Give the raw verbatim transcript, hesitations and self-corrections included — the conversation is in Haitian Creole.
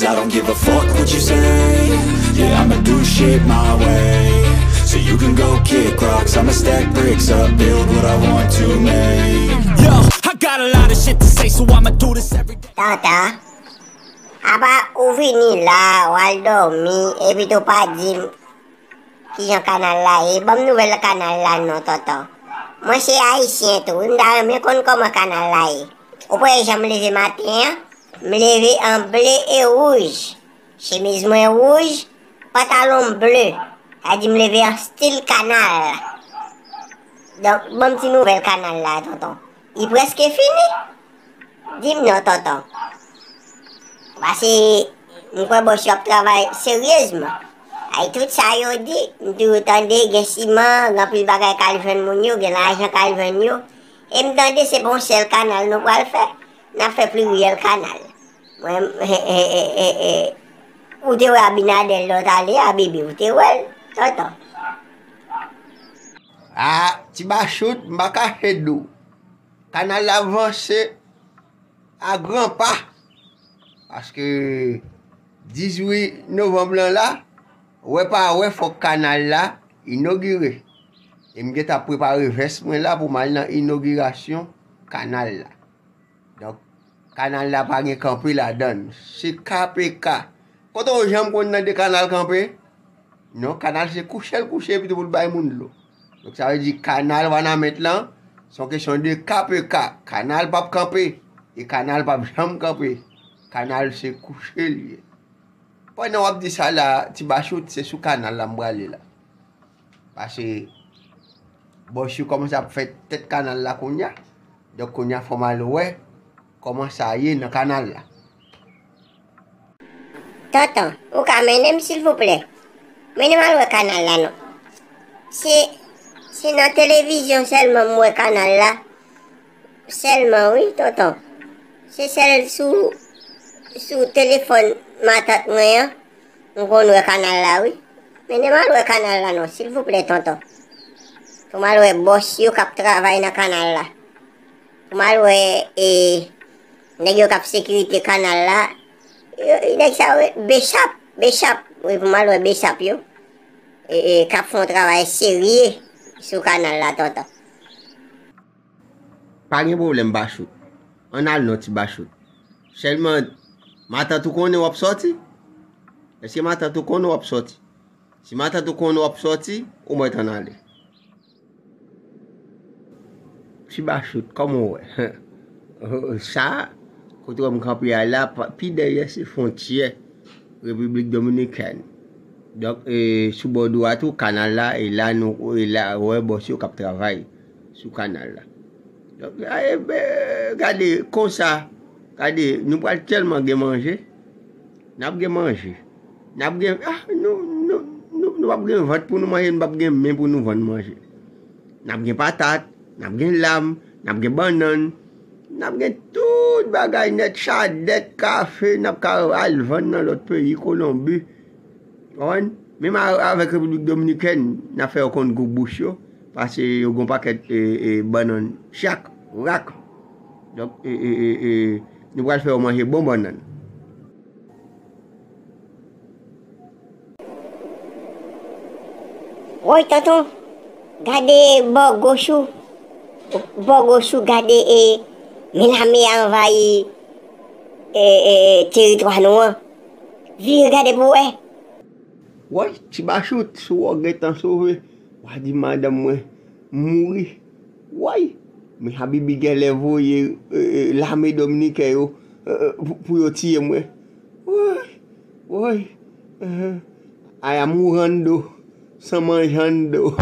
I don't give a fuck what you say. Yeah, I'ma do shit my way. So you can go kick rocks, I'ma stack bricks up, build what I want to make. Yo, I got a lot of shit to say, so I'ma do this every day. Tonton, apa ou vini la, w al dòmi, epi tou pa di m kijan kanal la ye. Ban m nouvèl kanal la non, tonton. Mwen se ayisyen tou wi, m ta renmen konn kòman kanal la ye. Ou pa wè jan m leve maten an? M leve an ble e wouj. Chemiz mwen wouj, pantalon m ble. Sa di m leve an stil kanal. Donk, ban m ti nouvèl kanal la, tonton. Li prèske fini? Di m non, tonton. Pase m kwè bòs yo ap travay seryezman. Ay, tout sa yo di, m toujou tande gen siman, gen anpil bagay k al jwenn moun yo, gen lajan k al jwenn yo. E m tande se pa yon sèl kanal nou pral fè. N ap fè pliryèl kanal. Mwen, e, e, e, e, e, ou te wè Abinader lè w t ale a, Bibi, ou te wè l, tonton? A, Ti Bachout, m pa kache di w. Kanal la vanse a gran pa. Paske dizuit novanm lan la, wè pa wè, fòk kanal la inogire. E m gentan ap prepare vès mwen la pou m al nan inogirasyon kanal la. Donk, kanal la pa gen kanpe ladan l. Se K P K. Kote w janm konn tande kanal kanpe? Non, kanal se kouche l kouche epi tou pou l bay moun dlo. Donk, sa vle di kanal Wanament lan, se yon kesyon de K P K. Kanal p ap kanpe. E kanal p ap janm kanpe. Kanal se kouche l ye. Pandan w ap di sa la, Ti Bachout, se sou kanal la m prale la. Pase bòs yo kòmanse ap fè tèt kanal la kounye a. Donk, kounye a, fò m al wè kòman sa ye nan kanal la. Tonton, ou ka mennen m silvouplè? Mennen m al wè kanal la non. Se, se nan televizyon sèlman m wè kanal la. Sèlman wi, tonton. Se sèl sou, sou telefòn matant mwen an, m konn wè kanal la wi. Mennen m al wè kanal la non, silvouplè, tonton. Pou m al wè bòs yo k ap travay nan kanal la. Pou m al wè, e, nèg yo k ap sekirite kanal la. Yo, nèg sa yo, Bechap, Bechap. Wi, pou m al wè Bechap yo. E, e, k ap fè yon travay serye sou kanal la, tonton. Pa gen pwoblèm, Bachout. Ann al non, Ti Bachout. Sèlman, matant ou konnen w ap sòti? Èske matant ou konnen w ap sòti? Si matant ou konnen w ap sòti, ou mèt ann ale. Ti Bachout, kòman w wè? Sa, kote w wè m kanpe a la, pa- pi dèyè se fwontyè Repiblik Dominikèn. Donk, e, sou bò dwat ou, kanal la, e la nou, e la, w wè bòs yo k ap travay sou kanal la. Donk, a, e, ben, gade, konsa, gade, nou pral tèlman gen manje, n ap gen manje. N ap gen, a, nou, nou, nou, nou p ap gen vant pou nou manje, nou p ap gen men pou nou vann manje. N ap gen patat, n ap gen lam, n ap gen bannann, n ap gen tout bagay nèt, chadèt, kafe, n ap ka al vann nan lòt peyi, Kolonbi. Konprann? Menm a- avèk Repiblik Dominikèn, n ap fè yo konn gou bouch yo, pase yo gen yon pakèt, e, e, bannann chak, rak. Donk, e, e, e, e, nou pral fè yo manje bon bannann. Woy, tonton, gade bò goch ou. Bò goch ou, gade, e, men lame a anvayi, e, e, e, teritwa nou an. Vire gade pou w wè. Woy, Ti Bachout, si w gentan sove, w a di madanm mwen mouri. Woy, men Habibi genlè voye, e, e, lame dominiken yo, e, e, pou, pou yo tiye mwen. Woy, woy, e, I am mourando, san manjando.